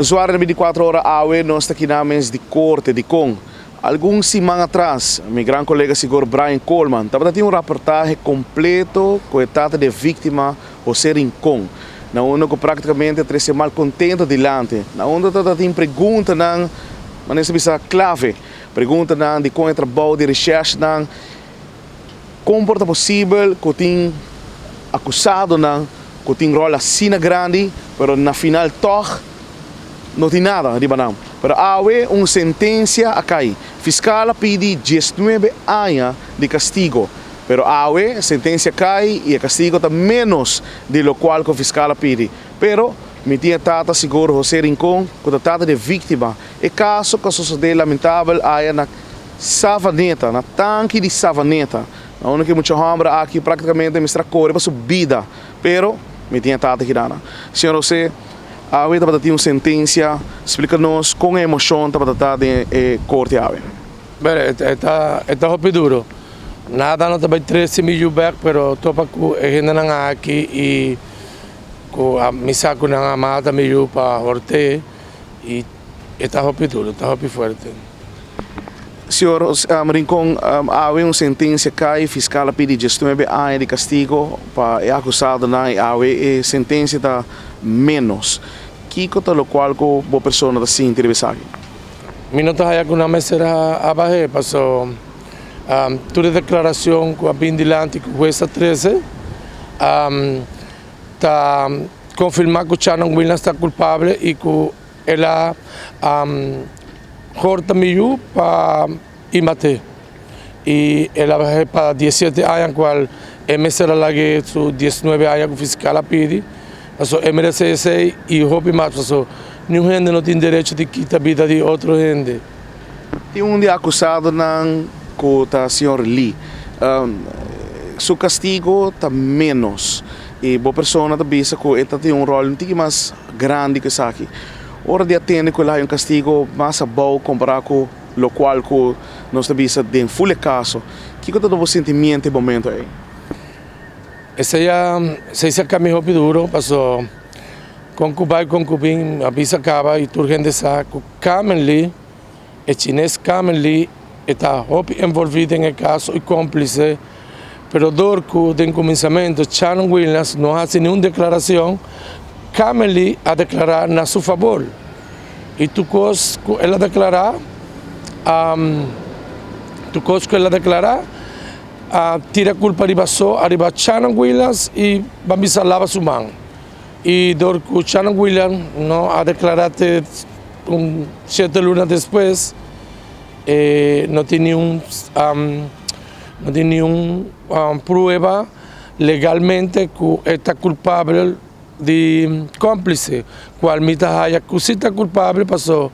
Usuario di 24 ora, awe nos ta aki na mes di corte di con. Algun siman atras, mi gran colega sigur Brian Coleman tabata tin un reportahe completo cu e tata di victima José Rincón. Na unda cu practicamente a trece malcontento dilanti. Na unda tabata tin preguntanan, manera bisa clave. Preguntanan di con e trabou di recherche nan, con por ta posibel cu tin acusadonan, cu tin rol asina grandi, pero na final toch no tin nada riba nan. Pero awe un sentencia a cay. Fiscal a pidi 19 aña di castigo. Pero awe sentencia a cay y e castigo ta menos di locual cu fiscal a pidi. Pero mi tin tata sigur José Rincón, cu ta tata di victima. E caso cu a sucede lamentabel aya na Savaneta, na tanki di Savaneta. Na unda cu mucha homber aki practicamente mester a core pa su bida. Pero mi tin tata aki dana. Señor José, awe tabata tin un sentencia, splica nos con emocion tabata den e corte awe. Bueno, e ta hopi duro. Nada no ta bay 13 miljoen back, pero topa cu e hendenan aki y cu a mi sa cu nan a mata mi yiu pa horte y e ta hopi duro, ta hopi fuerte. Señor Rincón, awe un sentencia a cay, fiscal a pidi 19 aña di castigo pa e acusadonan y awe e sentencia ta menos. Kico ta locual cu bo persona ta sinti riba esaki? Mi no ta haya cu nan mester a bahe, paso tur e declaracion cu a bin dilanti cu huez a 13 ta confirma cu Shannon Williams ta culpable y cu el a horta mi yiu pa y mate. Y el a bahe pa 17 aña, cual e mester a lag'e su 19 aña cu fiscal a pidi. Paso e merece esey y hopi mas, paso ningun hende no tin derecho di kita bida di otro hende. Tin un di acusadonan cu ta señor Lee. Su castigo ta menos. Y bo persona ta bisa cu e tin un rol un tiki mas grandi cu esaki. Ora di atende cu el un castigo mas abou compara cu locual cu nos ta bisa den full caso. Kico ta bo sentimento e momento ey? Esey a esey a cambia hopi duro, paso con cu bay con cu bin a bisa caba y tur hende sa cu Carmen Lee, e chines Carmen Lee, ta hopi envolvi den e caso y complice, pero dor cu den cuminsamento Shannon Williams no a haci ningun declaracion, Carmen Lee a declara na su favor. Y tur cos cu el a declara, tur cos cu el a declara, a tira culpa ariba so, ariba Shannon Williams y ban bisa laba su man. Y dor cu Shannon Williams no a declara te un 7 luna despues, no tin ningun prueba legalmente cu e ta culpable di complice, cual mi ta haya cu si ta culpable, paso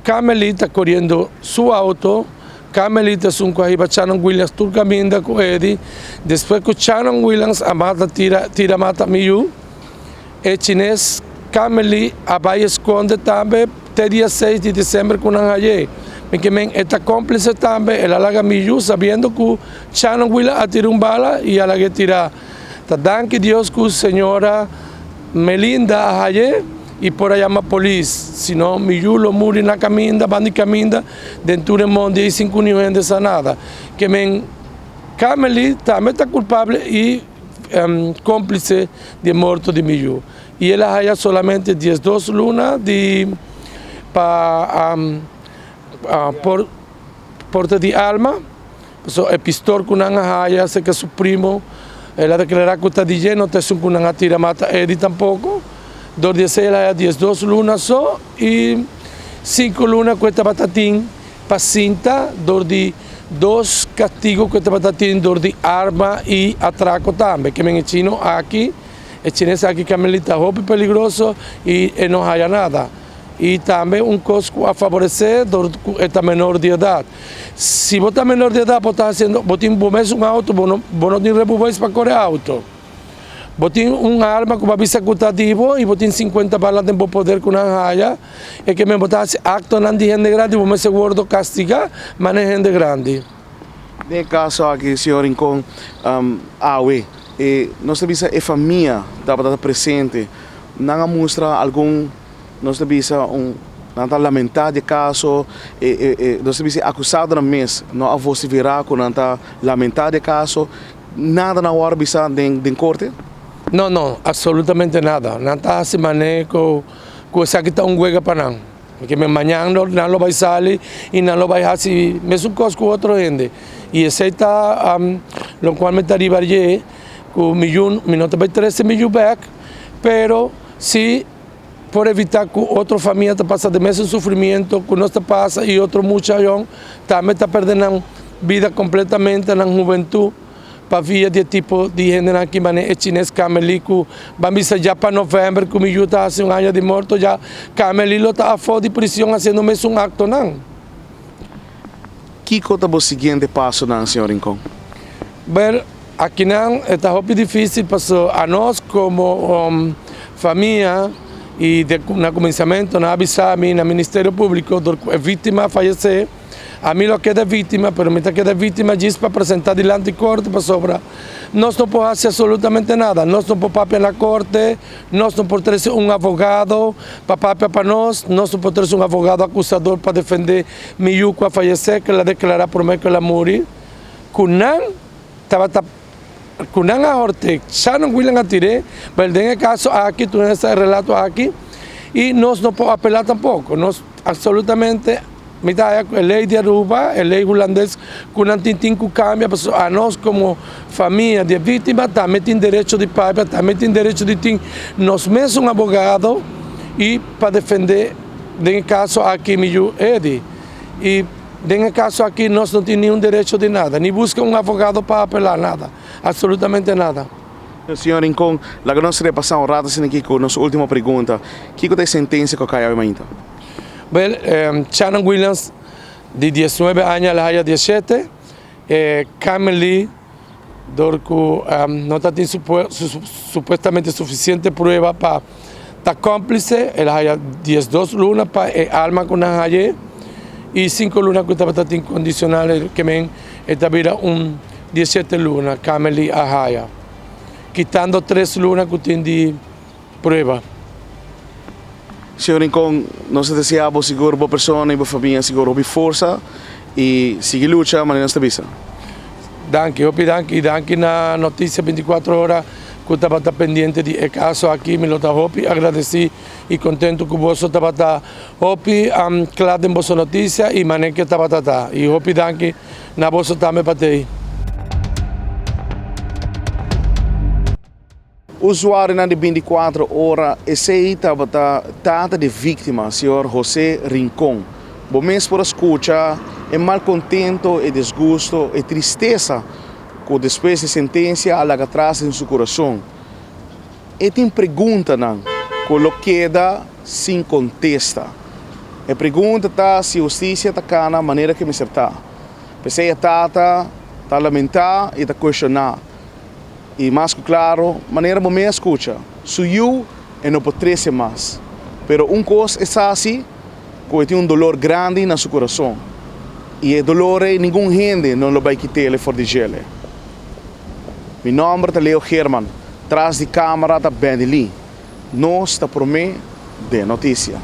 Carmelita ta coriendo su auto, Carmelita esun cu a hiba Shannon Williams tur caminda cu Eddie. Despues cu Shannon Williams a mata, tira, tira mata mi yiu, e chines Carmeli a bay sconde tambe te dia 6 di december cu nan haye. Mi kiermen e ta complice tambe, el a laga mi yiu sabiendo cu Shannon Williams a tira un bala y a laga tira. Ta danki Dios cu señora Melinda a haye y por a yama polis. Si no, mi yiu lo muri na caminda, banda di caminda, den tur e mondi y sin cu ningun hende sa nada. Kiermen Carmeli tambe ta culpable y complice di morto di mi yiu. Y el a haya solamente 12 luna di pa porte di arma. So, e pistol cu nan a haya, cerca su primo, el a declara cu ta di dje, no ta esun cu nan a tira mata Eddie tampoco. Dor di esey el a haya 12 luna so y 5 luna cu e tabata tin pa sinta dor di dos castigo cu e tabata tin dor di arma y atraco tambe. Kiermen e chino aki, e chines aki Carmelita ta hopi peligroso y e no haya nada. Y tambe un cos cu a favorece dor cu e ta menor di edad. Si bo ta menor di edad, bo ta haciendo, bo tin bo mes un auto, bo no tin rijbewijs pa core auto. Bo tin un arma cu bo a bisa cu ta di bo y bo tin 50 bala den bo poder cu nan haya. E kiermen bo ta haci actonan di hende grandi, bo mester wordo castiga, ma no hende grandi. Den caso aki, señor Rincón, awe, nos ta bisa e famia tabata presente, nan a mustra algun nos ta bisa un nan ta lamenta di e caso, e e e nos ta bisa e acusadonan mes no a vocifera cu nan ta lamenta di e caso, nada nan a worde bisa den den corte? No, no, absolutamente nada. Nan ta haci mane cu cu esaki ta un wega pa nan. Ke men mañan nan lo bai sali i nan lo bai hasi mesun kos ku otro hende. I esei ta lokual mi ta riba dje ku mi yu, mi no ta bai trese mi yu bèk, pero si por evitá ku otro famia ta pasa den mesun sufrimiento ku nos ta pasa i otro mucha yòn tambe ta pèrdè nan bida kompletamente, nan hubentut. Pa via di e tipo di hendenan aki manera e chines Kameli ku ban bisa ya pa november ku mi yu ta hasi un aña di morto ya Kameli lo ta afó di prision hasiendo mesun aktonan. Kiko ta bo siguiente pasonan, señor Rincon? Bel, akinan e ta hopi difisil paso anos komo famia i den na kuminsamentu nan a bisa mi na Ministerio Públiko dor ku e víktima a fayesé, Ami lo keda víktima, pero mi ta keda víktima djis pa presentá dilanti korte pasobra nos no por hasi absolutamente nada. Nos no por papia na korte, nos no por trese un abogado pa papia pa nos, nos no por trese un abogado akusador pa defendé mi yu ku a fayesé, ku el a deklará promé ku el a muri, ku nan tabata ku nan a hort'é. Shannon Williams a tir'é, pero den e kaso aki, tur e relato aki, i nos no por apelá tampoko. Nos absolutamente. Mi ta haya cu e ley di Aruba, e ley Hulandes cu nan tin tin cu cambia pasobra anos como famia di e victima tambe tin derecho di papia, tambe tin derecho di tin nos mesun abogado y pa defende den e caso aki mi yu Eddy. Y den e caso aki nos no tin niun derecho di nada, ni busca un abogado pa apela, nada, absolutamente nada. Señor Rincon, laga nos repasa un rato asina aki cu nos ultimo pregunta. Kico ta e sentencia cu a cay awe mainta? Wel, Shannon Williams di diesnuebe aña el a haya diesshete, e Carmen Lee dor ku no ta tin supuestamente sufisiente prueba pa ta kòmplise el a haya diesdos luna pa e alma ku nan haye i sinku luna ku tabata tin kondishonal ke men e ta bira un diesshete luna Carmen Lee a haya kitando tres luna ku tin di prueba. Señor Rincon, nos ta desea bo sigur, bo persona y bo famia sigur hopi forsa y sigui lucha manera nos ta bisa. Danki, hopi danki y danki na Noticia 24 Ora cu tabata pendiente di e caso aki. Mi lo ta hopi agradeci y contento cu boso tabata hopi cla den boso noticia y manera ke tabata ta. Y hopi danki na boso tambe pa tei. Usuarionan di binticuatro ora esey tabata tata di victima, señor Jose Rincon. Bo mes por a scucha e malcontento, e disgusto, e tristesa cu despues di sentencia a laga atras den su curason. E tin preguntanan cu lo keda sin contesta. E pregunta ta si husticia ta cana manera cu mester ta. P'esey e tata ta lamenta y ta cuestiona. I mas ku klaro, manera bo mes skucha, su yu e no por trese mas. Pero un kos e sa si, ku e tin un dolor grandi na su kurason. I e dolor ei ningun hende no lo bai kit'el for di djele. Mi nòmber ta Leo Geerman, tras di kamera ta Benny Lee. Nos ta promé den notisia.